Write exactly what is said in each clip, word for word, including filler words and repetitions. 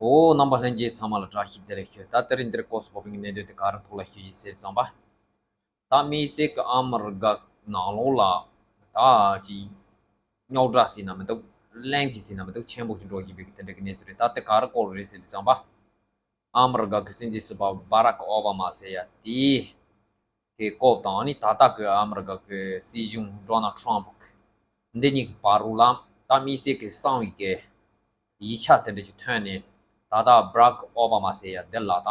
འོ། རྣམ་པ་ལྷན་རྒྱས་ཚང་མ་ལ་བཀྲ་ཤིས་བདེ་ལེགས་ཞུ། ད་དེ་རིང་འདིར་སྐོར་སུ་བབས་པའི་གནད་དོན་དེ་ག་རེ་ཐོག་ལ་ཞུ་རྒྱུ་ཟེར་ཙམ་པ། ད་དམིགས་བསལ་གྱི་ཨ་མི་རི་ཀ་ནང་ལོགས་ལ་ད་ཅིག་རྙོག་དྲ་ཟེར་ན་མི་འདུག་གླེང་གི་ཟེར་ན་མི་འདུག་ཆེན་པོ་ཅིག་འགྲོ་བཞིན་པའི་དེ་འདྲ་གི་གནས་ཚུལ་རེད། ད་དེ་ག་རེ་སྐོར་རེད་ཟེར་དུས་ཙམ་པ། ཨ་མི་རི་ཀ་གི་སྲིད་འཛིན་ཟུར་པ་བྷ་རག་ཨོ་བྷ་མ་ཟེར་ཡ་དེ་གི་སྐོར་དང་ནི། ད་ལྟ་གི་ཨ་མི་རི་ཀ་གི་སྲིད་གཞུང་ཌོ་ནལ་ཊམ་པ་འདི་གཉིས་ཀྱི་བར་རུ་ལ་ད་དམིགས་བསལ་གྱི་གསང་བའི་གི་ཡིག་ཆ་དེ་འདྲ་ཅིག་ཐོན་ནས། ད་ལྟ་བྷ་རག་ཨོ་བྷ་མ་ཟེར་ཡ་འདི་ལ་ད་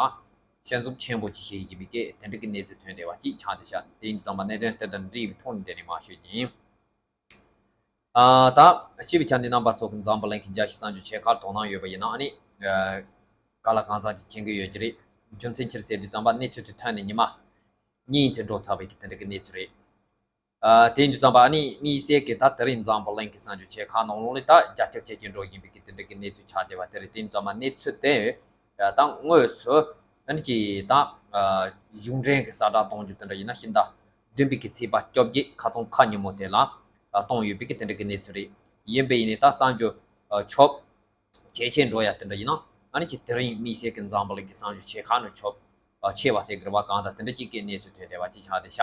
ཞལ་འཛོམས་ཆེན་པོ་ཅིག་བྱེད་ཀྱི་ཡིན་པའི་གི་དེ་འདྲ་གི་གནས་ཚུལ་ཐོན་བསྡད་པ་ཅིག་ཆགས་བསྡད་ཤག་དེ་ཡིན་དུས་ཙམ་པ་གནད་དོན་དེ་དང་འབྲེལ་བའི་ཐོག་ནས་འདི་ནས་མར་ཤོད་ཀྱི་ཡིན། ཨ། ད་སྤྱི་པའི་ཆ་ནས་རྣམ་པ་ཚོ་གི་འཛམ་བུ་གླིང་གི་རྒྱལ་སྤྱི་གསར་འགྱུར་ཆེ་ཁག་དོ་སྣང་ཡོད་པ་ཡིན་ན་ཨ་ནི། ཨ། ག་ལ་གང་འཚམ་ཅིག་མཁྱེན་གྱི་ཡོད་ཀྱི་རེད། རྒྱུ་མཚན་ཅི་རེད་ཟེར་དུས་ཙམ་པ་གནས་ཚུལ་དེ་ཐོན་ནས་ཉི་མ་གཉིས་ཙམ་འགྲོ་ཚར་བའི་གི་དེ་འདྲ་གི་གནས་ཚུལ་རེད། ཨ། དེ་ཡིན་དུས་ཙམ་པ་ཨ་ནི་དམིགས་བསལ་གྱི་ད་དེ་རིང་འཛམ་བུ་གླིང་གི་གསར་འགྱུར་ཆེ་ཁག་ནང་ལོགས་ནས་ད་རྒྱ་ཁྱབ་ཁྱད་ཀྱིས་འགྲོ་བཞིན་པའི་གི་དེ་འདྲ་གི་གནས་ཚུལ་ཆགས་བསྡད་པ་དེ་རེད། དེ་ཡིན་དུས་ཙམ་པ་གནས་ཚུལ་དེ། ད་དངོས་སུ་ཨ་ནི་ཅིག་ད་གཞུང་འབྲེལ་གྱི་གསལ་བསྒྲགས་གཏོང་རྒྱུ་དེ་འདྲ་ཡིན་ན་ཕྱི་ཟླ་བདུན་པའི་གི་ཚེས་པ་བཅོ་བརྒྱད་ཁ་སང་ཁ་ཉིན་མོ་དེ་ལ་གཏོང་ཡོད་པའི་གི་དེ་འདྲ་གི་གནས་ཚུལ་རེད། ཡིན་པས་ཡིན་ནའི་ད་གསར་འགྱུར་ཆོབ་ཇེ་ཆེ་འགྲོ་ཡ་དེ་འདྲ་ཡིན་ན་ཨ་ནི་ཅིག་དེ་རིང་དམིགས་བསལ་གྱི་འཛམ་བུ་གླིང་གི་གསར་འགྱུར་ཆེ་ཁག་ནས་ཆོབ་ཆེ་བ་ཟེར་དགོས་རེད་པ། གང་ལྟར་དེ་འདྲ་ཅིག་གི་གནས་ཚུལ་ཐོན་བསྡད་པ་ཅིག་ཆགས་བསྡད་ཤག་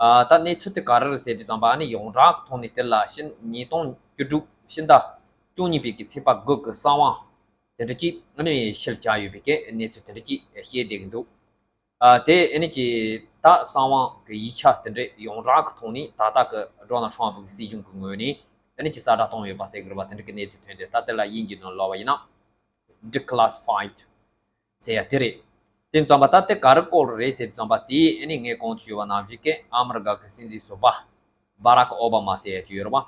ཨ། ད་གནས་ཚུལ་དེ་ག་རེ་རེད་ཟེར་དུས་ཙམ་པ་ཨ་ནི་ཡོངས་གྲགས་ཀྱི་ཐོག་ནས་དེ་ལ་ཕྱི་ཉིས་སྟོང་བཅུ་དྲུག་ཕྱི་ཟླ་བཅུ་གཉིས་པའི་གི་ཚེས་པ་དགུ་གི་གསང་བ་དེ་འདྲ་ཅིག་ཨ་ནི་ཕྱིར་བཅར་ཡོད་པའི་གི་གནས་ཚུལ་དེ་འདྲ་ཅིག་བཤད་བསྡད་ཀྱི་འདུག་ཨ། དེ་ཨ་ནི་ཅིག་ད་གསང་བ་གི་ཡིག་ཆ་དེ་འདྲ་ཡོངས་གྲགས་ཀྱི་ཐོག་ནས་ད་ལྟ་གི་ཌོ་ནལ་ཊམ་པ་གི་སྲིད་གཞུང་གི་ངོས་ནས་ཨ་ནི་ཅིག་གསལ་བསྒྲགས་གཏོང་ཡོད་པ་ཟེར་གི་རེད་པ། དེ་འདྲ་གི་གནས་ཚུལ་ཐོན་ཏེ། ད་དེ་ལ་དབྱིན་ཇིའི་ནང་ལབ་པ་ཡིན་ན་declassified ཟེར་ཡ་དེ་རེད། དེ་ཙམ་པ་ད་དེ་ག་རེ་སྐོར་རེད་ཟེར་ཙམ་པ་དེ་ཨ་ནི་ངས་གོང་དུ་ཞུས་པ་ནང་བཞིན་གི་ཨ་མི་རི་ཀ་གི་སྲིད་འཛིན་ཟུར་པ་བྷ་རག་ཨོ་བྷ་མ་ཟེར་ཡ་ཅིག་ཡོད་རེད་པ།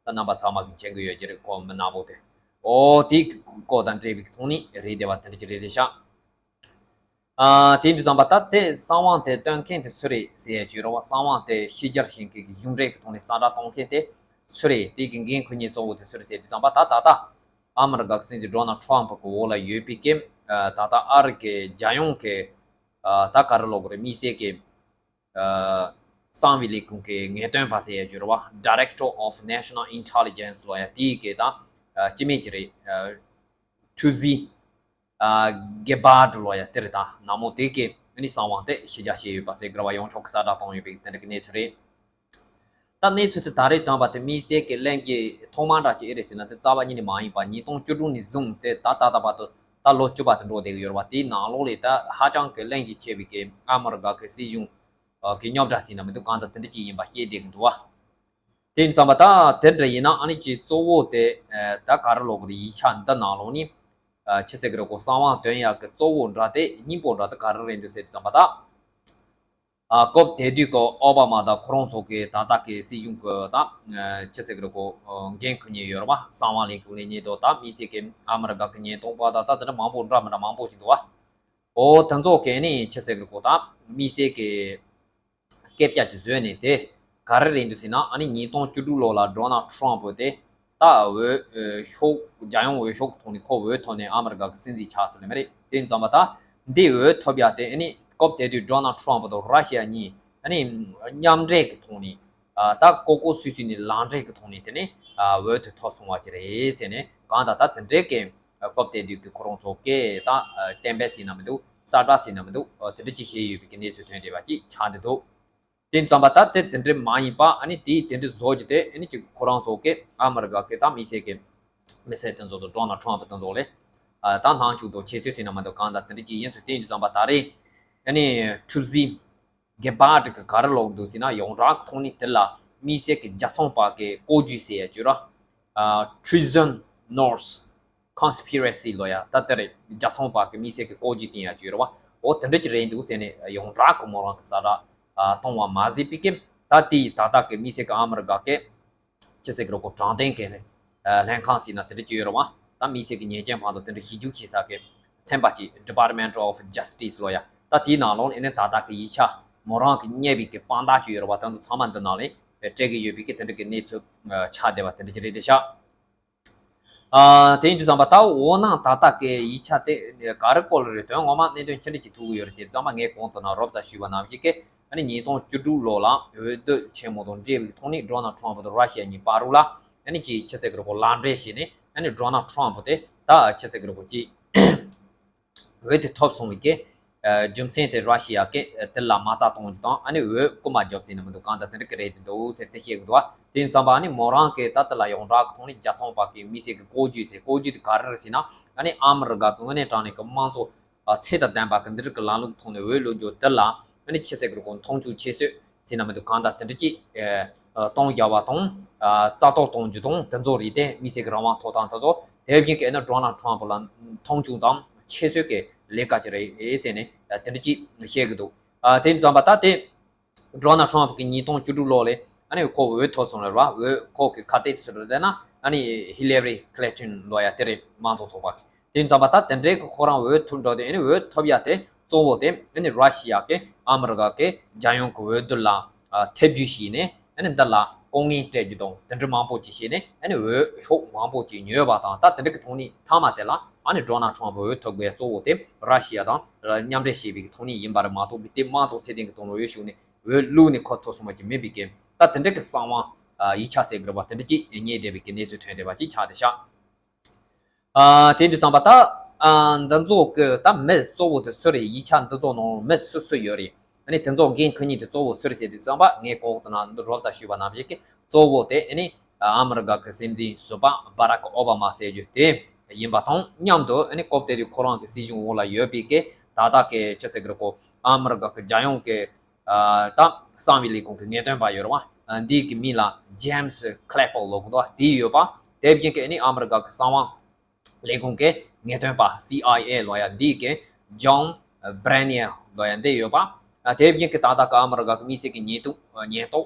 ད་རྣམ་པ་ཚང་མ་གི་མཁྱེན་གི་ཡོད་ཀྱི་རེད། ཁོ་མི་ནག་པོ་དེ། ཨོ། དེ་གི་སྐོར་དང་འབྲེལ་བའི་ཐོག་ནས་རེད་བསྡད་པ་དེ་འདྲ་ཅིག་རེད་བསྡད་ཤག་ཨ། དེ་ཡིན་དུས་ཙམ་པ་ད་དེ་གསང་བ་དེ་སྟོན་མཁན་དེ་སུ་རེད་ཟེར་ཡ་ཅིག་ཡོད་རེད་པ། གསང་བ་དེ་ཕྱི་གྱར་བྱེད་མཁན་གི་གཞུང་འབྲེལ་གི་ཐོག་ནས་གསལ་བསྒྲགས་གཏོང་མཁན་དེ་སུ་རེད། དེ་གི་འགན་འཁུར་མཁན་གཙོ་བོ་དེ་སུ་རེད་ཟེར་དུས་ཙམ་པ་ད་ད་ལྟ་ཨ་མི་རི་ཀ་གི་སྲིད་འཛིན་ཌོ་ནལ་ཊམ་པ་གི་འོག་ལ་ཡོད་པའི་གི། ཨ། ད་ལྟ་ཨ་རི་གི་རྒྱལ་ཡོངས་ཀྱི། ཨ། ད་ག་རེ་ལབ་དགོས་རེད། དམིགས་བསལ་གྱི། ཨ། གསང་བའི་ལས་ཁུངས་ཀྱི་ངེས་སྟོན་པ་ཟེར་ཡ་ཅིག་ཡོད་རེད་པ། Director of National Intelligence ལབ་ཡ་དེ་གི་ད། ཨ། སྤྱི་མིང་ཅིག་རེད། ཨ། ཊུ་ཟི། ཨ། གེ་བྷར་ཌི་ལབ་ཡ་དེ་རེད། ད་ནག་མོ་དེ་གི་ཨ་ནི་གསང་བ་དེ་ཕྱི་གྱར་བྱས་ཡོད་པ་ཟེར་གི་རེད་པ། ཡོངས་ཁྱབ་ཀྱི་གསལ་བསྒྲགས་བཏང་ཡོད་པའི་དེ་འདྲ་གི་གནས་ཚུལ་རེད། ད་གནས་ཚུལ་དེ་ད་རེས་བཏོན་པ་དེ་དམིགས་བསལ་གྱི་གླེང་གཞི་ཐོག་མ་འདྲ་ཅིག་ཨེ་རེད་ཟེར་ན་དེ་རྩ་བ་ཉིད་ནས་མ་ཡིན་པ། ཉིས་སྟོང་བཅུ་དྲུག་ནས་བཟུང་སྟེ་ད་ད་ལྟ་བར་དུ་ད་ལོ་བཅུ་པ་དེ་འགྲོ་བསྡད་ཀྱི་ཡོད་རེད་པ། དེའི་ནང་ལོགས་ལ་ད་ཧ་ཅང་གི་གླེང་གཞི་ཆེ་བའི་གི་ཨ་མི་རི་ཀ་གི་སྲིད་གཞུང་གི་རྙོག་དྲ་ཟེར་ན་མི་འདུག་གང་ལྟར་དེ་འདྲ་ཅིག་ཡིན་པ་བཤད་བསྡད་ཀྱི་འདུག་པ། དེ་ཡིན་དུས་ཙམ་པ་ད་དེ་འདྲ་ཡིན་ན་ཨ་ནི་ཅིག་གཙོ་བོ་དེ། ཨ། ད་ག་རེ་ལབ་དགོས་རེད། ཡིག་ཆ་འདི་ནང་ལོགས་ནས། ཨ། ཅི་ཟེར་གི་རེད་གོ། གསང་བ་འདོན་ཡག་གི་གཙོ་བོ་འདྲ་དེ་སྙིང་པོ་འདྲ་དེ་ག་རེ་རེད་འདུག་ཟེར་དུས་ཙམ་པ་ད། ཨ། སྐབས་དེ་དུས་ཀྱི་ཨོ་བྷ་མ་དང་ཁོ་རང་ཚོ་གི་ད་ལྟ་གི་སྲིད་གཞུང་གི་ད། ཨ། ཅི་ཟེར་གི་རེད་གོ། ཨ། འགན་འཁུར་མཁན་ཡོད་རེད་པ། གསང་བ་ལས་ཁུངས་ལ་ཉེ་དོ་ད་དམིགས་བསལ་གྱི་ཨ་མི་རི་ཀ་གི་ཉེན་རྟོག་པ་ད་ད་དེ་འདྲ་མང་པོ་འདྲ་མི་འདྲ་མང་པོ་ཞིག་འདུག་པ། ཨོ། དེ་ཚོ་གི་ནི་ཅི་ཟེར་གི་རེད་གོ། ད་དམིགས་བསལ་གྱི་སྐད་ཆ་ཅིག་བཟོས་ནས་དེ་ག་རེ་རེད་འདུག་ཟེར་ན། ཨ་ནི་ཉིས་སྟོང་བཅུ་དྲུག་ལོ་ལ་ཌོ་ནལ་ཊམ་པ་དེ་ད་འོས་ཤོག་རྒྱལ་ཡོངས་འོས་ཤོག་ཐོག་ནས་ཁོ་འོས་ཐོབ་ནས་ཨ་མི་རི་ཀ་གི་སྲིད་འཛིན་ཆགས་སོང་ནི་མ་རེད། དེ་ཡིན་དུས་ཙམ་པ་ད་འདི་འོས་ཐོབ་ཡ་དེ་ཨ་ནི་སྐབས་དེ་དུས་ཌོ་ནལ་ཊམ་པ་དང་ར་ཤི་ཡ་གཉིས་ཨ་ནི་མཉམ་འབྲེལ་གི་ཐོག་ནས། ཨ། ད་ལྐོག་ལྐོག་སུད་སུད་ནས་ལག་འབྲེལ་གྱི་ཐོག་ནས་དེ་ནས། ཨ། འོས་དེ་ཐོབ་སོང་བ་ཅིག་རེད་ཟེར་ནས། གང་ལྟར་ད་དེ་འདྲའི་གི་སྐབས་དེ་དུས་ཀྱི་ཁོ་རང་ཚོ་གི་ད་གཏན་འབེབས་ཟེར་ན་མི་འདུག་གསལ་བསྒྲགས་ཟེར་ན་མི་འདུག་དེ་འདྲ་ཅིག་བྱས་ཡོད་པའི་གི་གནས་ཚུལ་ཐོན་བསྡད་པ་ཅིག་ཆགས་བསྡད་འདུག་དེ་ཙམ་པ་ད་དེ་དེ་འདྲ་མ་ཡིན་པ། ཨ་ནི་དེ་དེ་འདྲ་བཟོ་རྒྱུ་དེ་ཨ་ནི་ཅིག་ཁོ་རང་ཚོ་གི་ཨ་མི་རི་ཀ་གི་ད་དམིགས་བསལ་གི་མི་སེར་དེ་ཚོ་དང་ཌོ་ནལ་ཊམ་པ་དེ་ཚོ་ལ། ཨ། ད་སྣང་ཆུང་དང་ཁྱད་གསོད་ཟེར་ན་མི་འདུག་གང་ལྟར་དེ་འདྲ་ཅིག་ཡིན་ཚུལ་བསྟན་རྒྱུ་ཙམ་པ་ད་རེས་ཨ་ནི་ཊུ་ཟི་གེ་བྷར་ཌི་གིས་ག་རེ་ལབ་འདུག་ཟེར་ན། ཡོངས་གྲགས་ཐོག་ནས་དེ་ལ་དམིགས་བསལ་གྱི་རྒྱལ་ཚོང་པ་གི་ལྐོག་ཇུས་ཟེར་ཡ་ཅིག་ཡོད་རེད་པ། ཨ། Treasonous Conspiracy ལབ་ཡ་ད་དེ་རེད། རྒྱལ་ཚོང་པ་གི་དམིགས་བསལ་གྱི་ལྐོག་ཇུས་བསྟན་ཡ་ཅིག་ཡོད་རེད་པ། འོ་དེ་འདྲ་ཅིག་རེད་འདུག་ཟེར་ནས་ཡོངས་གྲགས་ཀྱི་མོ་རང་གི་གསལ་བསྒྲགས་གཏོང་བ་མ་ཟད་པའི་གི་ད་དེའི་ད་ལྟ་གི་དམིགས་བསལ་གྱི་ཨ་མི་རི་ཀ་གི་ཅི་ཟེར་གི་རེད་གོ། དྲང་བདེན་གྱི་ལྷན་ཁང་ཟེར་ན་དེ་འདྲ་ཅིག་ཡོད་རེད་པ། ད་དམིགས་བསལ་གྱི་ཉེས་ཅན་བར་དུ་དེ་འདྲ་ཞིབ་འཇུག་བྱེད་ས་གི་ཚན་པ་ཅིག Department of Justice ལབ་ཡ། ད་དེའི་ནང་ལོགས་ནས་ད་ལྟ་གི་ཡིག་ཆ་མོ་རང་གི་རྙེད་པའི་གི་དཔང་རྟགས་ཅིག་ཡོད་རེད་པ། ད་ཚོ་ཚང་མ་འདི་ནང་ལ་སྤྲད་གི་ཡོད་པའི་གི་དེ་འདྲ་གི་གནས་ཚུལ་ཆགས་བསྡད་པ་དེ་འདྲ་ཅིག་རེད་བསྡད་ཤག་ཨ། དེ་ཡིན་དུས་ཙམ་པ་ད་འོ་ན་ད་ལྟ་གི་ཡིག་ཆ་དེ་ག་རེ་སྐོར་ལ་རེད། དོན་ངོ་མ་གནད་དོན་ཅི་འདྲ་ཅིག་ཐུག་གི་ཡོད་རེད་ཟེར་ཙམ་པ། ངས་གོང་དུ་ནང་རོབ་ཙམ་ཞུས་པ་ནང་བཞིན་གི་ཨ་ནི་ཉིས་སྟོང་བཅུ་དྲུག་ལོ་ལ་འོས་བསྡུ་ཆེན་མོ་དང་འབྲེལ་བའི་ཐོག་ནས་ཌོ་ནལ་ཊམ་པ་དང་ར་ཤི་ཡ་གཉིས་བར་དུ་ལ་ཨ་ནི་ཅིག་ཅི་ཟེར་གི་རེད་གོ། ལག་འབྲེལ་བྱས་ནས་ཨ་ནི་ཌོ་ནལ་ཊམ་པ་དེ་ད་ཅི་ཟེར་གི་རེད་གོ། ཅིག་ འོས་དེ་ཐོབ་སོང་བའི་གི་རྒྱུ་མཚན་དེ་ར་ཤི་ཡ་གི་དེ་ལ་མ་རྩ་གཏོང་རྒྱུ་དང་ཨ་ནི་འོས་རྐུ་མ་རྒྱབ་ཟིན་ན་མི་འདུག་གང་ལྟར་དེ་འདྲ་གི་རེད་དེ་འདུག་ཟེར་དེ་བཤད་གི་འདུག་བ། དེ་ཡིན་ཙམ་པ་ཨ་ནི་མོ་རང་གི་ད་ལྟ་ལ་ཡོངས་གྲགས་ཀྱི་ཐོག་ནས་རྒྱལ་ཚོང་པ་གི་དམིགས་བསལ་གི་བཀོད་ཇུས་ཟེར། བཀོད་ཇུས་དེ་ག་རེ་རེད་ཟེར་ན། ཨ་ནི་ཨ་མི་རི་ཀ་གི་དངོས་གནས་དྲང་གནས་གི་དམངས་གཙོ་ཨ་ཚད་དང་ལྡན་པ་གི་འདི་རིགས་ཀྱི་ལམ་ལུགས་ཐོག་ནས་འོས་བླུག་རྒྱུ་འདི་ལ་ཨ་ནི་ཆི་ཟེར་གི་རེད་གོ། མཐོང་ཆུང་ཆེ་ཤོས་ཟེར་ན་མི་འདུག་གང་ལྟར་དེ་འདྲ་ཅིག་ཨ་གཏོང་བཞག་པ་དང་ཨ་རྩ་གཏོར་གཏོང་རྒྱུ་དང་དེ་ཚོ་རེད་དེ། དམིགས་བསལ་གི་རང་དབང་ཐོབ་ཐང་དེ་ཚོ། དེ་བཞིན་གི་ཨ་ནི་ཌོ་ནལ་ཊམ་ཕ་ལ་མཐོང་ཆུང་དང་ཆེ་ཤོས་ཀྱི་ལས་ཀ་ཅིག་རེད་ཟེར་ནས་དེ་འདྲ་ཅིག་བཤད་གི་འདུག་ཨ་དེ་ཙམ་པ་ད་དེ། ཌོ་ནལ་ཊམ་ཕ་གི་ཉིས་སྟོང་བཅུ་དྲུག་ལོ་ལ་ཨ་ནི་ཁོ་འོས་ཐོབ་སོང་རེད་བ། འོས་ཁོ་གི་ཁ་གཏད་ཟེར་རེད་ན་ཨ་ནི་ཧི་ལེ་རི་ཁི་ལིན་ཊོན་ལོ་ཡ་དེ་རེད། དམངས་གཙོ་ཚོགས་པ་གི། དེ་ཙམ་པ་ད་དེ་འདྲའི་གི་ཁོ་རང་འོས་ཐོབ་འགྲོ་དེ། ཨ་ནི་འོས་ཐོབ་ཡ་དེ་གཙོ་བོ་དེ་ཨ་ནི་ར་ཤི་ཡ་གི་ཨ་མི་རི་ཀ་གི་རྒྱལ་ཡོངས་གི་འོས་བསྡུ་ལ་ཨ་ཐེ་བྱུས་བྱས་ནས་ཨ་ནི་འདི་ལ་ལྐོག་རྔན་སྤྲད་རྒྱུ་དང་དེ་འདྲ་མང་པོ་ཅིག་བྱས་ནས་ཨ་ནི་འོས་ཤོག་མང་པོ་ཅིག་ཉོས་པ་དང་། ད་དེ་འདྲ་གི་ཐོག་ནས་མཐའ་མ་དེ་ལ་ཨ་ནི་ཌོ་ནལ་ཊམ་ཕ་འོས་ཐོབ་དགོས་གཙོ་བོ་དེ་ར་ཤི་ཡ་དང་མཉམ་འབྲེལ་བྱས་པའི་གི་ཐོག་ནས་ཡིན་པ་རེད་མ་གཏོགས་པའི་དེ་དམངས་གཙོ་ཚད་ལྡན་གི་ཐོག་ནས་འོས་ཤོག་ནས་འོས་བླུགས་ནས་ཁོ་ཐོབ་སོང་བ་ཅིག་མིན་པའི་གི། ད་དེ་འདྲ་གི་གསང་བ་ཨ་ཡིག་ཆ་ཟེར་གི་རེད་བ། དེ་འདྲ་ཅིག་རྙེད་བསྡད་པའི་གི་གནས་ཚུལ་ཐོན་བསྡད་པ་ཅིག་ཆགས་བསྡད་ཤག་ཨ་དེ་འདྲ་ཙམ་པ་ད་ཨ་འདི་ཚོ་གི་ད་མི་གཙོ་བོ་དེ་སུ་རེད། ཡིག་ཆ་འདི་ཚོ་ནང་མི་སུ་སུ་ཡོད་རེད། ཨ་ནི་དེ་ཚོ་འགན་འཁུར་མཁན་དེ་གཙོ་བོ་སུ་རེད་ཟེར་དུས་ཙམ་པ་ངས་གོང་དུ་ན་འདི་རོབ་ཙམ་ཞུས་པ་ནང་བཞིན་གི་གཙོ་བོ་དེ་ཨ་ནི་ཨ་མི་རི་ཀ་གི་སྲིད་འཛིན་ཟུར་པ་བྷ་རག་ཨོ་བྷ་མ་ཟེར་རྒྱུ་དེ་ཡིན་པ་དང་མཉམ་དུ་ཨ་ནི་སྐབས་དེ་དུས་ཁོ་རང་གི་སྲིད་གཞུང་འོག་ལ་ཡོད་པའི་གི་ད་ལྟ་གི་ཅི་ཟེར་གི་རེད་གོ། ཨ་མི་རི་ཀ་གི་རྒྱལ་ཡོངས་གི་ཨ་ད་གསང་བའི་ལས་ཁུངས་ཀྱི་ངེས་སྟོན་པ་ཡོད་རེད་བ། ཨ་འདི་གི་མིང་ལ་James Clapper ལབ་ཀྱི་འདུག་དེ་ཡོད་པ། དེ་བཞིན་གྱི་ཨ་ནི་ཨ་མི་རི་ཀ་གི་གསང་བ་ལས་ཁུངས་ཀྱི་ངེས་སྟོན་པ་སི་ཨའི་ཨེ་ལབ་ཡ་འདི་གི་John Brennan ལབ་ཡ་འདི་ཡོད་པ། ཨ་དེ་བཞིན་གྱི་ད་ལྟ་གི་ཨ་མི་རི་ཀ་གི་དམིགས་བསལ་གྱི་ཉེན་རྟོག་ཉེན་རྟོག་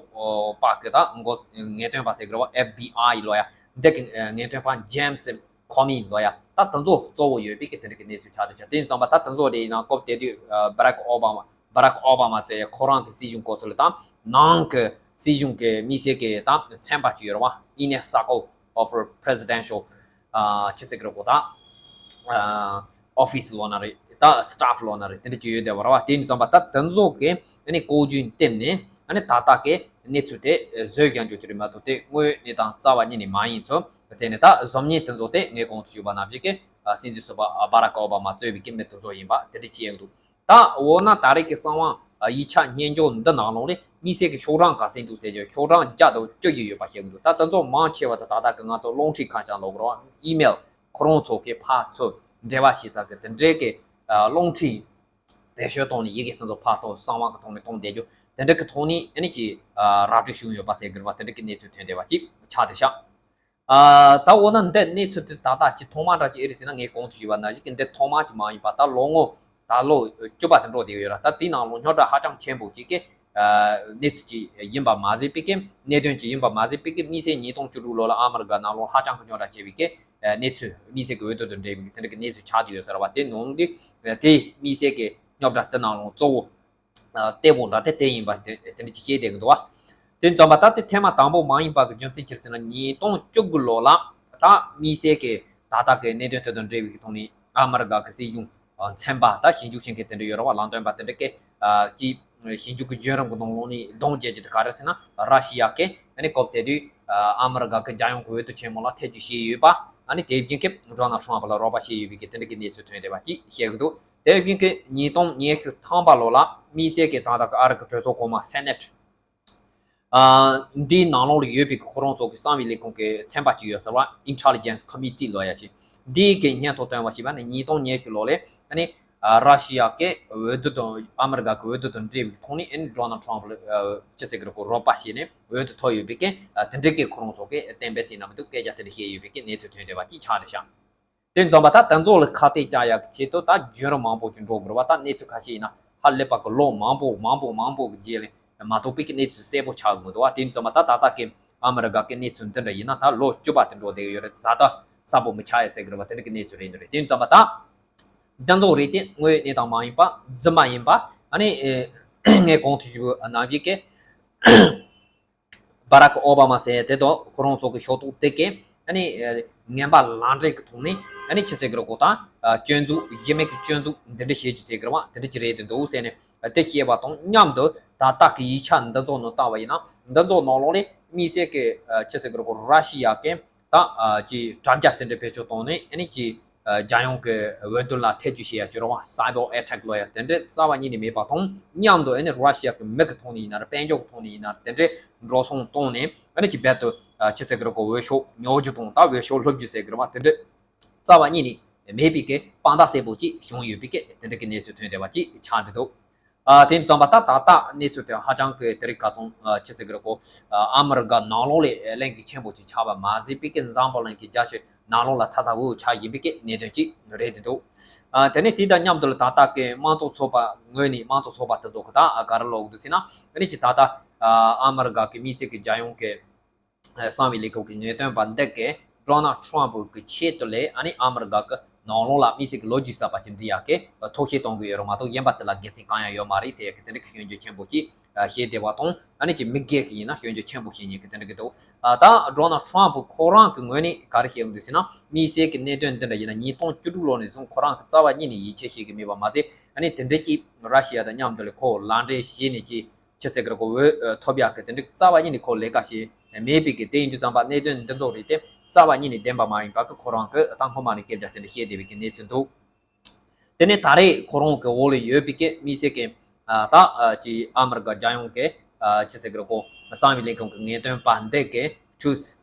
པ་གི་ད་འགོ་ངེས་སྟོན་པ་ཟེར་གི་རེད་བ། ཨེཕ་བི་ཨའི་ལབ་ཡ་འདི་གི་ངེས་སྟོན་པ་James Comey ལབ་ཡ། ད་དེ་ཚོ་གཙོ་བོ་ཡོད་པའི་གི་དེ་འདྲ་གི་གནས་ཚུལ་ཆགས་བསྡད་ཤག་དེ་ཡིན་ཙང་པ་ད་དེ་ཚོ་དེ་ཡིན་ན་སྐབས་དེ་དུས་ཨ་Barack Obama Barack Obama ཟེར་ཡ་ཁོ་རང་གི་སྲིད་གཞུང་སྐབས་སུ་ལ་ད་ནང་གི་སྲིད་གཞུང་གི་དམིགས་བསལ་གི་ད་ཚན་པ་ཅིག་ཡོད་རེད་བ། Inner Circle of Presidential ཨ་ཅི་ཟེར་གི་རེད་གོ། ད་ཨ་office ལབ་ན་རེད། ད་staff ལབ་ན་རེད། དེ་འདྲ་ཅིག་ཡོད་བསྡད་པ་རེད་བ། དེ་ཡིན་ཙང་པ་ད་དེ་ཚོ་གི་ཨ་ནི་བཀོད་ཇུས་བརྟེན་ནས་ཨ་ནི་ད་ལྟ་གི་གནས་ཚུལ་དེ་བཟོས་ཀྱང་འཇོག་གི་རེད་མ་གཏོགས་དེ་དངོས་གནས་དང་རྩ་བ་ཉིད་ནས་མ་ཡིན་ཚུལ་ཟེར་ནས། ད་བཟོ་མཁན་དེ་ཚོ་དེ་ངས་གོང་དུ་ཞུས་པ་ནང་བཞིན་གྱི་ཨ་སྲིད་འཛིན་ཟུར་པ་ཨ་Barack Obama གཙོས་པའི་གི་མི་དེ་ཚོ་ཡིན་པ་དེ་འདྲ་ཅིག་ཡོད་འདུག་ད་འོ་ན་ད་རེས་ཀྱི་གསང་བ་ཨ་ཡིག་ཆ་སྙན་ཞུ་འདི་ནང་ལོགས་ལས་དམིགས་བསལ་གྱི་ཤོག་གྲངས་ག་ཚོད་འདུག་ཟེར་རྒྱུ། ཤོག་གྲངས་བརྒྱ་དང་བཅུ་བཞི་ཡོད་པ་བཤད་གི་འདུག་ད་དེ་ཚོ་མང་ཆེ་བ་དེ་ད་ལྟ་གི་ང་ཚོ་རླུང་འཕྲིན་ཁ་བྱང་ལབ་དགོས་རེད་བ། ཨི་མེལ་ཁོ་རང་ཚོ་གི་ཕར་ཚུར་འབྲེལ་བ་བྱེད་ས་གི་དེ་འདྲའི་གི་ཨ་རླུང་འཕྲིན་བེད་སྤྱོད་བཏང་ནས་ཡི་གེ་དེ་ཚོ་ཕར་གཏོང་། གསང་བ་གི་ཐོག་ནས་གཏོང་བསྡད་རྒྱུ། དེ་འདྲ་གི་ཐོག་ནས་ཨ་ནི་ཅིག་ཨ་ར་སྤྲོད་བྱུང་ཡོད་པ་ཟེར་གི་རེད་བ། དེ་འདྲ་གི་གནས་ཚུལ་ཐོན་བསྡད་པ་ཅིག་ཆགས་བསྡད་ཤག་ཨ་ད་འོ་ན་འདི་གནས་ཚུལ་དེ་ད་ལྟ་ཅི་ཐོག་མ་འདྲ་ཅིག་ཨེ་རེད་ཟེར་ན། ངས་གོང་དུ་ཞུས་པ་ནང་བཞིན་གྱི་འདི་ཐོག་མ་ཅིག་མ་ཡིན་པ། ད་ལོ་ངོ་ད་ལོ་བཅུ་པ་དེ་འགྲོ་བསྡད་ཡོད་ར། ད་དེའི་ནང་ལོགས་རྙོག་དྲ་ཧ་ཅང་ཆེན་པོ་ཅིག་གི་ཨ་གནས་ཚུལ་ཅིག་ཡིན་པ་མ་ཟད་པའི་གི་གནད་དོན་ཅིག་ཡིན་པ་མ་ཟད་པའི་གི་དམིགས་བསལ་ཉིས་སྟོང་བཅུ་དྲུག་ལོ་ལ་ཨ་མི་རི་ཀ་ནང་ལོགས་ཧ་ཅང་གི་རྙོག་དྲ་ཆེ་བའི་གི་ཨ་གནས་ཚུལ། དམིགས་བསལ་གི་འོས་བསྡུ་དང་འབྲེལ་བའི་གི་དེ་འདྲ་གི་གནས་ཚུལ་ཆགས་བསྡད་ཡོད་ཟེར་བ། དེ་ནང་གི་དེ་དམིགས་བསལ་གི་རྙོག་དྲ་དེ་ནང་ལོགས་གཙོ་བོ་ཨ་གཏེ་པོ་འདྲ་དེ་དེ་ཡིན་པ་དེ་དེ་འདྲ་ཅིག་བཤད་བསྡད་གི་འདུག་བ། དེ་ཙམ་པ་ད་དེ་ཐེངས་མ་དང་པོ་མ་ཡིན་པ་གི་རྒྱུ་མཚན་ཅི་རེད་ཟེར་ན། ཉིས་སྟོང་བཅུ་དགུ་ལོ་ལ་ད་དམིགས་བསལ་གི་ད་ལྟ་གི་གནད་དོན་དེ་དང་འབྲེལ་བའི་གི་ཐོག་ནས་ཨ་མི་རི་ཀ་གི་སྲིད་གཞུང་ཨ་ཚན་པ་ད་ཞིབ་འཇུག་བྱེད་མཁན་དེ་འདྲ་ཡོད་རེད་བ། ལམ་སྟོན་པ་དེ་འདྲ་གི་ཨ་ཀྱིས་ཞིབ་འཇུག་གི་བརྒྱུད་རིམ་གི་ནང་ལོགས་ནས་གདོང་བརྒྱབ་རྒྱུ་དེ་ག་རེ་ཟེར་ན། ར་ཤི་ཡ་གི་ཨ་ནི་སྐབས་དེ་དུས་ཨ་ཨ་མི་རི་ཀ་གི་རྒྱལ་ཡོངས་ཀྱི་འོས་བསྡུ་ཆེན་མོ་ལ་ཐེ་བྱུས་བྱས་ཡོད་པ། ཨ་ནི་དེ་བཞིན་གྱི་ཌོ་ནལ་ཊམ་ཕ་ལ་རོགས་པ་བྱས་ཡོད་པའི་གི་དེ་འདྲ་གི་གནས་ཚུལ་ཐོན་བསྡད་པ་ཅིག་བཤད་གི་འདུག་དེ་བཞིན་གྱི་ཉིས་སྟོང་ཉི་ཤུ་ཐམ་པ་ལོ་ལ་དམིགས་བསལ་གྱི་ད་ལྟ་གི་ཨ་རི་གི་གྲོས་ཚོགས་གོང་མ་སེ་ནེ་ཊི་ཨ་འདིའི་ནང་ལོགས་ལ་ཡོད་པའི་གི་ཁོ་རང་ཚོ་གི་གསང་བའི་ལས་ཁུངས་ཀྱི་ཚན་པ་ཅིག་ཡོད་ཟེར་བ། Intelligence Committee ལབ་ཡ་ཅིག་འདིའི་གི་སྙན་ཐོ་བཏོན་པ་ཞིག་བ་ནི་ཉིས་སྟོང་ཉི་ཤུ་ལོ་ལས་ཨ་ནི་ཨ་ར་ཤི་ཡ་གི་འོས་བསྡུ་དང་ཨ་མི་རི་ཀ་གི་འོས་བསྡུ་དང་འབྲེལ་བའི་ཐོག་ནས་ཨ་ནི་ཌོ་ནལ་ཊམ་ཕ་ལ་ཨ་ཅི་ཟེར་གི་རེད་གོ། རོགས་པ་བྱས་ནས་འོས་བསྡུ་ཐོབ་ཡོད་པའི་གི་ཨ་དེ་འདྲའི་གི་ཁོ་རང་ཚོ་གི་གཏན་འབེབས་ཟིན་ན་མི་འདུག་སྐད་ཆ་དེ་འདྲ་བཤད་ཡོད་པའི་གི་གནས་ཚུལ་ཐོན་བསྡད་པ་ཅིག་ཆགས་བསྡད་ཤག་དེ་ཙམ་པ་ད་དེ་ཚོ་ལ་ཁ་གཏད་བཅག་ཡག་གི་ཆེད་དུ་ད་བརྒྱུད་རིམ་མང་པོ་ཅིག་འགྲོ་དགོས་རེད་བ། ད་གནས་ཚུལ་ཁ་ཤས་ཡིན་ན་ཧ་ལས་པ་གི་ལོ་མང་པོ་མང་པོ་མང་པོ་གི་རྗེས་ལ་མ་ཐོབ་པའི་གི་གནས་ཚུལ་གསལ་པོ་ཆགས་ཀྱི་མི་འདུག་བ། དེ་ཙམ་པ་ད་ད་ལྟ་གི་ཨ་མི་རི་ཀ་གི་གནས་ཚུལ་འདི་འདྲ་ཡིན་ན་ད་ལོ་བཅུ་པ་དེ་འགྲོ་བསྡད་ཀྱི་ཡོད་རེད། ད་ལྟ་གསལ་པོ་མི་ཆགས་ཡ་ཟེར་གི་རེད་བ། དེ་འདྲ་གི་གནས་ཚུལ་རེད་འདི་རེད། དེ་ཙམ་པ་ད་དེ་ཚོ་རེད་དེ་དངོས་གནས་དང་མ་ཡིན་པ་རྫུན་མ་ཡིན་པ། ཨ་ནི་ངས་གོང་དུ་ཞུས་པ་ནང་བཞིན་གི་བྷ་རག་ཨོ་བྷ་མ་ཟེར་དེ་དང་ཁོ་རང་ཚོ་གི་ཤོག་ཐོག་དེ་གས་ཨ་ནི་ངན་པ་ལག་འབྲེལ་གི་ཐོག་ནས་ཨ་ནི་ཅི་ཟེར་གི་རེད་གོ། ད་སྐྱོན་འཛུགས་གཞི་མེད་ཀྱི་སྐྱོན་འཛུགས་འདི་འདྲ་བྱེད་རྒྱུ་ཟེར་གི་རེད་བ། འདི་འདྲ་ཅིག་རེད་དེ་འདུག་ཟེར་ནས་དེ་བཤད་པ་དང་མཉམ་དུ་ད་ལྟ་གི་ཡིག་ཆ་འདི་ཚོ་ནང་བལྟ་བ་ཡིན་ན་འདི་ཚོ་ནང་ལོགས་ནས་དམིགས་བསལ་གི་ཅི་ཟེར་གི་རེད་གོ། ར་ཤི་ཡ་གི་ད་ཅི་དྲ་རྒྱ་དེ་འདྲ་བེད་སྤྱོད་བཏང་ནས་ཨ་ནི་ཅི་ རྒྱལ་ཡོངས་ཀྱི་འོས་བསྡུ་ལ་ཐེ་ཇུས་བྱེད་ཡ་ཅིག་རེད་བ། Cyber attack ལབ་ཡ་དེ་འདྲ་རྩ་བ་ཉིད་ནས་མེད་པ་དང་མཉམ་དུ་ཨ་ནི་Russia གི་མི་གི་ཐོག་ནས་ཡིན་ན་རེད། དཔལ་འབྱོར་གི་ཐོག་ནས་ཡིན་ན་རེད། དེ་འདྲའི་འགྲོ་སོང་བཏང་ནས་ཨ་ནི་ཅིག་རྦད་དེ་ཆི་ཟེར་གི་རེད་གོ། འོས་ཤོག་ཉོ་རྒྱུ་དང་ད་འོས་ཤོག་སློབ་རྒྱུ་ཟེར་གི་རེད་བ། དེ་འདྲ་རྩ་བ་ཉིད་ནས་མེད་པའི་གི་དཔང་རྟགས་གསལ་པོ་ཅིག་བྱུང་ཡོད་པའི་གི་དེ་འདྲ་གི་གནས་ཚུལ་ཐོན་བསྡད་པ་ཅིག་ཆགས་བསྡད་འདུག། ཨ་དེ་ཙམ་པ་ད་ད་ལྟ་གནས་ཚུལ་དེ་ཧ་ཅང་གི་དེ་རིང་ཁ་སང་ཆི་ཟེར་གི་རེད་གོ། ཨ་མི་རི་ཀ་ནང་ལོགས་ལ་གླེང་གི་ཆེན་པོ་ཅིག་ཆགས་པ་མ་ཟད་པའི་གི་འཛམ་བུ་གླིང་གི་རྒྱལ་སྤྱི་ནང་ལོགས་ལ་ཚ་ཚ་འུར་འུར་ཆགས་བཞིན་པའི་གི་གནད་དོན་ཅིག་རེད་འདུག། ཨ་དེ་ནས་དེ་དང་མཉམ་དུ་ལ་ད་ལྟ་གི་དམངས་གཙོ་ཚོགས་པ་ངོས་ནས་དམངས་གཙོ་ཚོགས་པ་དེ་ཚོ་གི་ད་ག་རེ་ལབ་འདུག་ཟེར་ན། ཨ་ནི་ཅིག་ད་ལྟ་ཨ་མི་རི་ཀ་གི་དམིགས་བསལ་གི་རྒྱལ་ཡོངས་གི་གསང་བའི་ལས་ཁུངས་ཀྱི་ངེས་སྟོན་པ་འདི་གིས་ཌོ་ནལ་ཊམ་ཕུ་གི་ཆེད་དུ་ལས་ཨ་ནི་ཨ་མི་རི་ཀ་གི་ནང་ལོགས་ལ་དམིགས་བསལ་གྱི་ལོ་རྒྱུས་གསར་པ་ཅིག་འབྲི་ཡག་གི་ཐོག་ཤེས་གཏོང་གི་ཡོད་རེད་མ་གཏོགས་གཞན་པ་དེ་ལ་དགེ་མཚན་གང་ཡང་ཡོད་མ་རེད་ཟེར་ཡག་གི་དེ་འདྲ་གི་སྐྱོན་བརྗོད་ཆེན་པོ་ཅིག་བྱས་བསྡད་པ་དང་། ཨ་ནི་ཅིག་མི་སྒེར་གྱི་ཡིན་ན་སྐྱོན་བརྗོད་ཆེན་པོ་བྱེད་མཁན་གྱི་དེ་འདྲ་གི་འདུག། ད་ཌོ་ནལ་ཊམ་ཕུ་ཁོ་རང་གི་ངོས་ནས་ག་རེ་བཤད་ཡོང་འདུག་ཟེར་ན། དམིགས་བསལ་གྱི་གནད་དོན་འདི་འདྲ་ཡིན་ན་ཉིས་སྟོང་བཅུ་དྲུག་ལོ་ནས་བཟུང་ཁོ་རང་གི་རྩ་བ་ཉིད་ནས་ཡིད་ཆེས་བྱེད་ཀྱི་མེད་པ་མ་ཟད། ཨ་ནི་དེ་འདྲ་ཅིག་ར་ཤི་ཡ་དང་མཉམ་དུ་ལས་ཁོ་ལག་འབྲེལ་བྱས་ནས་ཅིག་ཆི་ཟེར་གི་རེད་གོ། འོས་ཐོབ་ཡག་གི་དེ་འདྲ་རྩ་བ་ཉིད་ནས་ཁོ་ལས་ཀ་བྱས་མེད་པའི་གི་དེ་ཡིན་དུས་ཙམ་པ་གནད་དོན་འདི་ཚོ་རིགས་དེ་རྩ་བ་ཉིད་ནས་བདེན་པ་མ་ཡིན་པ་གི་ཁོ་རང་གི་ད་སྔོན་མ་ནས་སྐད་ཆ་དེ་འདྲ་བཤད་བསྡད་པའི་གི་གནས་ཚུལ་འདུག། དེ་ནས་ད་རེས་ཁོ་རང་གི་འོག་ལ་ཡོད་པའི་གི་དམིགས་བསལ་གི་ད་ཅི་ཨ་མི་རི་ཀ་རྒྱལ་ཡོངས་གི་ཆི་ཟེར་གི་རེད་གོ། གསང་བའི་ལས་ཁུངས་གི་ངེས་སྟོན་པ་འདི་གི་ཊུལ་སི་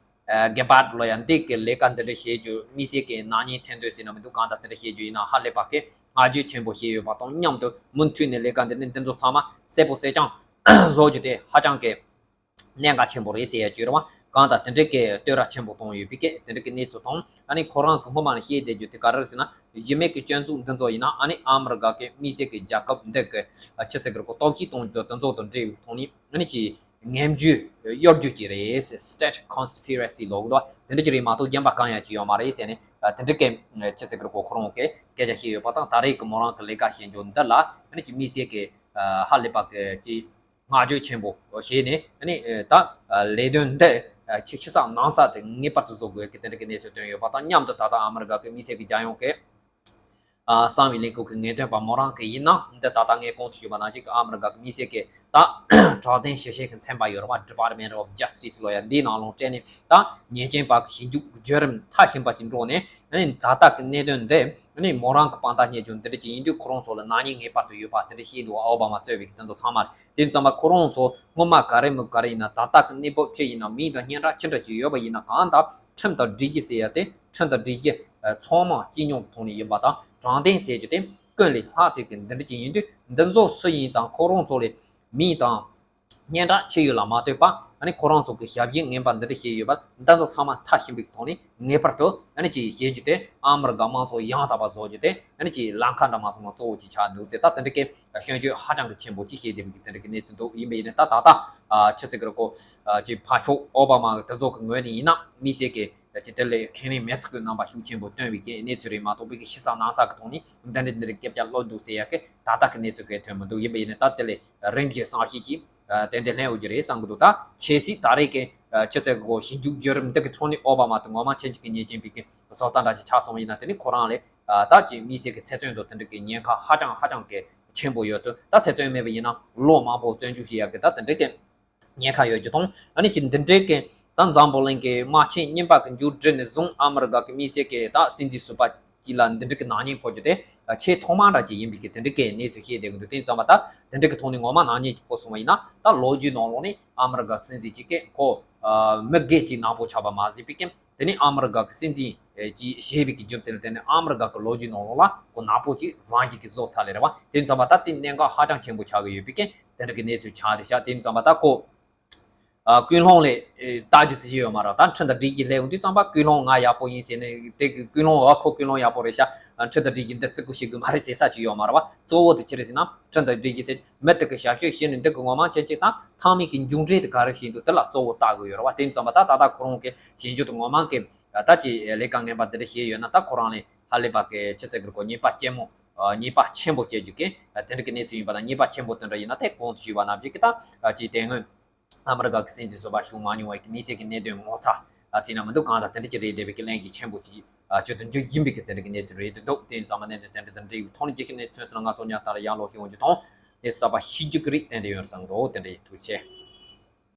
གེ་བྷར་ལབ་ཡ་འདི་གི་ལས་ཀ་འདི་འདྲ་བྱེད་རྒྱུ་དམིགས་བསལ་གི་ནག་ཉེས་ཐེར་འདོན་ཟེར་ན་མི་འདུག། གང་ལྟར་དེ་འདྲ་བྱེད་རྒྱུ་ཡིན་ན་ཧ་ལས་པ་གི་བསྔགས་བརྗོད་ཆེན་པོ་བྱས་ཡོད་པ་དང་མཉམ་དུ་མུ་མཐུད་ནས་ལས་ཀ་འདི་ནི་འདི་ཚོ་ཚང་མ་གསལ་པོ་གསལ་རྐྱང་བཟོ་རྒྱུ་དེ་ཧ་ཅང་གི་གནད་འགག་ཆེན་པོ་རེད་ཟེར་ཡ་ཅིག་རེད་བ། གང་ལྟར་དེ་འདྲ་གི་བསྟོད་ར་ཆེན་པོ་གཏོང་ཡོད་པའི་གི་དེ་འདྲ་གི་གནས་ཚུལ་དང་། ཨ་ནི་ཁོ་རང་གི་སྔོན་མ་ནས་བཤད་བསྡད་རྒྱུ་དེ་ག་རེ་རེད་ཟེར་ན། གཞི་མེད་ཀྱི་སྐྱོན་འཛུགས་འདི་ཚོ་ཡིན་ན་ཨ་ནི་ཨ་མི་རི་ཀ་གི་དམིགས་བསལ་གྱི་རྒྱལ་ཁབ་འདི་གི་ཆི་ཟེར་གི་རེད་གོ། སྟོབས་ཤུགས་གཏོང་རྒྱུ་དེ་ཚོ་དང་འབྲེལ་བའི་ཐོག་ནས་ཨ་ནི་ཅིག་ངན་ཇུས་གཡོ་སྒྱུ་ཅིག་རེད། State conspiracy ལབ་གི་འདུག། དེ་འདྲ་ཅིག་རེད་མ་གཏོགས་གཞན་པ་གང་ཡང་ཅིག་ཡོད་མ་རེད་ཟེར་ནས་དེ་འདྲ་གི་ཆི་ཟེར་གི་རེད་གོ། ཁོ་རང་གི་སྐད་ཆ་བཤད་ཡོད་པ་དང་ད་རེས་ཀྱི་མོ་རང་གི་ལས་ཀ་བྱེད་རྒྱུ་འདི་ལ་ཨ་ནི་ཅིག་དམིགས་བསལ་གྱི་ཧ་ལས་པ་གི་ཅིག་བསྔགས་བརྗོད་ཆེན་པོ་བྱས་ནས་ཨ་ནི་ད་ལས་དོན་འདི་ཕྱི་ཕྱི་གསལ་ནང་གསལ་དེ་ངེས་པར་དུ་བཟོ་དགོས་ཀྱི་དེ་འདྲ་གི་གནས་ཚུལ་བཏོན་ཡོད་པ་དང་མཉམ་དུ་ད་ལྟ་ཨ་མི་རི་ཀ་གི་དམིགས་བསལ་གྱི་རྒྱལ་ཡོངས་ཀྱི་གསང་བའི་ལས་ཁུངས་ཀྱི་ངེས་སྟོན་པ་མོ་རང་གི་ཡིན་ན་འདི་ད་ལྟ་ངས་གོང་དུ་ཞུས་པ་ནང་བཞིན་ཨ་མི་རི་ཀ་གི་དམིགས་བསལ་གྱི་ད་དྲང་བདེན་ཞིབ་བཤེར་གྱི་ཚན་པ་ཡོད་རེད་བ། Department of Justice ལབ་ཡ་འདིའི་ནང་ལོགས་སྤྲད་ནས་ད་ཉེས་ཅན་པ་གི་ཞིབ་འཇུག་བརྒྱུད་རིམ་མཐའ་ཕྱིན་པ་ཅིག་འགྲོ་ནས་ཨ་ནི་ད་ལྟ་གི་གནད་དོན་འདི་ཨ་ནི་མོ་རང་གི་དཔང་རྟགས་རྙེད་རྒྱུ་འདི་འདྲ་ཅིག་ཡིན་དུས་ཁོ་རང་ཚོ་ལ་ནག་ཉེས་ངེས་པར་དུ་ཡོད་པ་དེ་འདྲ་བཤད་འདུག། ཨོ་བྷ་མ་གཙོས་པའི་གི་དེ་ཚོ་ཚང་མ་རེད། དེ་ཙམ་པ་ཁོ་རང་ཚོ་སྔོན་མ་ག་རེ་མི་ག་རེ་ཡིན་ན་ད་ལྟ་གི་གནས་བབ་ཅི་ཡིན་ན་མིང་དང་སྙན་གྲགས་ཅི་འདྲ་ཅིག་ཡོད་པ་ཡིན་ན་གང་ལྟར་ཁྲིམས་དང་སྒྲིག་གཞི་ཟེར་ཡ་དེ་ཁྲིམས་དང་སྒྲིག་གཞི་ཚང་མ་སྤྱི་སྙོམས་ཀྱི་ཐོག་ནས་ཡིན་པ་དང་དྲང་བདེན་ཟེར་རྒྱུ་དེ་ཀུན་ལས་ལྷག་ཚད་ཀྱི་འདི་འདྲ་ཅིག་ཡིན་དུས་འདི་ཚོ་སུ་ཡིན་དང་ཁོ་རང་ཚོ་ལས་མིང་དང་སྙན་གྲགས་ཅི་ཡོད་ལ་མ་ལྟོས་པ་ཨ་ནི་ཁོ་རང་ཚོ་གི་ཞབས་ཕྱི་ངན་པ་འདི་འདྲ་བྱས་ཡོད་པ་འདི་ཚོ་ཚང་མ་མཐའ་ཕྱིན་པའི་ཐོག་ནས་ངེས་པར་དུ་ཨ་ནི་ཅིག་བྱེད་རྒྱུ་དེ་ཨ་མི་རི་ཀ་དམངས་གཙོ་ཡང་དག་པ་བཟོ་རྒྱུ་དེ་ཨ་ནི་ཅིག་ལམ་ཁ་འདྲ་མ་སོང་ན་གཙོ་བོ་ཅིག་ཆགས་འདུག་ཟེར། ད་དེ་འདྲ་གི་སྐྱོན་བརྗོད་ཧ་ཅང་གི་ཆེན་པོ་ཅིག་བྱས་བསྡད་པའི་དེ་འདྲ་གི་གནས་ཚུལ་འདུག། ཡིན་པ་ཡིན་ནའི་ད་ད་ལྟ་ཨ་ཆི་ཟེར་གི་རེད་གོ། ཨ་ཅིག་ཕར་ཕྱོགས་ཨོ་བྷ་མ་གི་དེ་ཚོ་གི་ངོས་ནས་ཡིན་ན་དམིགས་བསལ་གི་ཅིག་དེ་ལས་ཁས་ལེན་མེད་ཚུལ་གྱི་རྣམ་པ་ཤུགས་ཆེན་པོ་སྟོན་པའི་གི་གནས་ཚུལ་རེད་མ་གཏོགས་པའི་གི་ཕྱི་གསལ་ནང་གསལ་གི་ཐོག་ནས་འདི་འདྲ་འདི་འདྲ་སྐད་ཆ་ལབ་འདུག་ཟེར་ཡ་གི་ད་ལྟ་གི་གནས་ཚུལ་གི་ཐོན་མི་འདུག། ཡིན་པ་ཡིན་ནའི་ད་དེ་ལས་རིམ་བཞིན་བསམ་ཤེས་ཀྱིས་ཏན་ཏན་ལྷན་འོ་རྒྱུ་རེད་བསམ་གི་འདུག། ད་ཆེ་སྲིད་ད་རེས་ཀྱི་ཆི་ཟེར་གི་གོ་ཞིབ་འཇུག་བརྒྱུད་རིམ་འདི་གི་ཐོག་ནས་ཨོ་བྷ་མ་དེ་ངོ་མ་ཁྱེད་ཅིག་གི་ཉེས་ཅན་པའི་གི་བཟོ་ལྟ་འདྲ་ཅིག་ཆགས་སོང་བ་ཡིན་ན་དེ་ནི་ཁོ་རང་ལས་ད་ཅིག་དམིགས་བསལ་གི་ཚེ་བཙོན་དང་དེ་འདྲ་གི་ཉེན་ཁ་ཧ་ཅང་ཧ་ཅང་གི་ཆེན་པོ་ཡོད་ཚུལ། ད་ཚེ་བཙོན་མེད་པ་ཡིན་ན་ལོ་མང་པོ་བཙོན་འཇུག་བྱེད་ཡག་གི་ད་དེ་འདྲའི་གི་ཉེན་ཁ་ཡོད་རྒྱུ་དང་། ཨ་ནི་ཅིག་འདི་འདྲའི་གི་ད་འཛམ་བུ་གླིང་གི་དམག་ཆེན་གཉིས་པ་གི་མཇུག་སྒྲིལ་ནས་བཟུང་ཨ་མི་རི་ཀ་གི་དམིགས་བསལ་གི་ད་སྲིད་འཛིན་ཟུར་པ་གཅིག་ལ་འདི་འདྲའི་གི་ནག་ཉེས་ཕོག་རྒྱུ་དེ་ཆེས་ཐོག་མ་འདྲ་ཅིག་ཡིན་པའི་གི་དེ་འདྲའི་གི་གནས་ཚུལ་བཤད་བསྡད་གི་འདུག། དེ་ཙམ་པ་ད་དེ་འདྲའི་གི་ཐོག་ནས་ངོ་མ་ནག་ཉེས་ཅིག་ཕོག་སོང་བ་ཡིན་ན་ད་ལོ་རྒྱུས་ནང་ལོགས་ནས་ཨ་མི་རི་ཀ་སྲིད་འཛིན་གཅིག་གི་ཁོ་མི་སྒེར་གྱི་ནག་པོ་ཆགས་པ་མ་ཟད་པའི་གི་དེ་ནས་ཨ་མི་རི་ཀ་གི་སྲིད་འཛིན་གྱིས་བཞེས་པའི་གི་རྒྱུ་མཚན་ལ་བརྟེན་ནས་ཨ་མི་རི་ཀ་གི་ལོ་རྒྱུས་ནང་ལོགས་ལ་ཁོ་ནག་པོ་ཅིག་རང་བཞིན་གྱིས་བཟོ་ཚར་ལེ་རེད་བ། དེ་ཙམ་པ་ད་དེ་གནད་འགག་ཧ་ཅང་ཆེན་པོ་ཆགས་ཀྱི་ཡོད་པའི་གི་དེ་འདྲ་གི་གནས་ཚུལ་ཆགས་བསྡད་ཤག། དེ་ཙམ་པ་ད་ཁོ་ཨ་ཀུན་སློང་ལས་ཨེ་ལྟ་རྒྱུ་ཟེར་གྱི་ཡོད་མ་རེད། ད་ཁྲིམས་དང་སྒྲིག་གཞི་སླེབས་ཡོང་དུས་ཙམ་པ་ཀུན་སློང་ང་ཡག་པོ་ཡིན་ཟེར་ནས་དེ་གི་ཀུན་སློང་ཨ་ཁོ་ཀུན་སློང་ཡག་པོ་རེད་ཤག། ཁྲིམས་དང་སྒྲིག་གཞི་འདི་བརྩི་བཀུར་བྱེད་དགོས་མ་རེད་ཟེར་ས་ཅིག་ཡོད་མ་རེད་བ། གཙོ་བོ་དེ་ཅི་རེད་ཟེར་ན་ཁྲིམས་དང་སྒྲིག་གཞི་ཟེར་མི་དེ་གི་ཞབས་ཞུ་བྱེད་ནས་འདི་གི་ངོ་མ་ཅན་ཅིག་དང་མཐའ་མའི་གི་མཇུག་འབྲས་དེ་ག་རེ་བྱེད་འདུག་དེ་ལ་གཙོ་བོ་ལྟ་དགོས་ཡོད་རེད་བ། དེ་ཙམ་པ་ད་ད་ལྟ་ཁོ་རང་གི་ཞིབ་འཇུག་དང་ངོ་མ་གི་ད་ཅི་ལས་ཀ་ངན་པ་འདི་འདྲ་བྱས་ཡོད་ན་ད་ཁོ་རང་ལས་ཧ་ལས་པ་གི་ཆི་ཟེར་གི་རེད་གོ། ཉེས་པ་ཆེན་མོ་ཉེས་པ་ཆེན་པོ་བྱེད་རྒྱུ་གི་དེ་འདྲ་གི་གནས་ཚུལ་ཡིན་པ་དང་ཉེས་པ་ཆེན་པོ་དེ་འདྲ་ཡིན་ན་དེ་གོང་དུ་ཞུས་པ་ནང་བཞིན་གི་ད་ཅི་དེ་སྔོན་ཨ་མི་རི་ཀ་གི་སྲིད་འཛིན་ཟུར་པ་བྱུང་མ་མྱོང་བའི་གི་དམིགས་བསལ་གི་གནད་དོན་ངོ་ཚ་ཟེར་ན་མི་འདུག། གང་ལྟར་དེ་འདྲ་ཅིག་རེད་བསྡད་པའི་གི་གླེང་གཞི་ཆེན་པོ་ཅིག་བརྗོད་དུ་འཇུག་བཞིན་པའི་གི་དེ་འདྲ་གི་གནས་ཚུལ་རེད་འདུག། དེ་ཡིན་ཙང་མ་གནད་དོན་དེ་འདྲ་དང་འབྲེལ་བའི་ཐོག་ནས་རྒྱལ་ཁབ་གནས་ཚུལ་ཚོན་ཟིན་ལ་ང་ཚོ་ཉག་ཐར་ཡང་ལོག་ཤེས་འོང་རྒྱུ་དང་། གནས་ཚུལ་གསར་པ་ཤེས་རྒྱུ་གི་རིགས་ཏན་ཏན་ཡོད་རེད་བསམ་གི་འདུག། དེ་འདྲ་ཡིན། ཐུགས་རྗེ་ཆེ།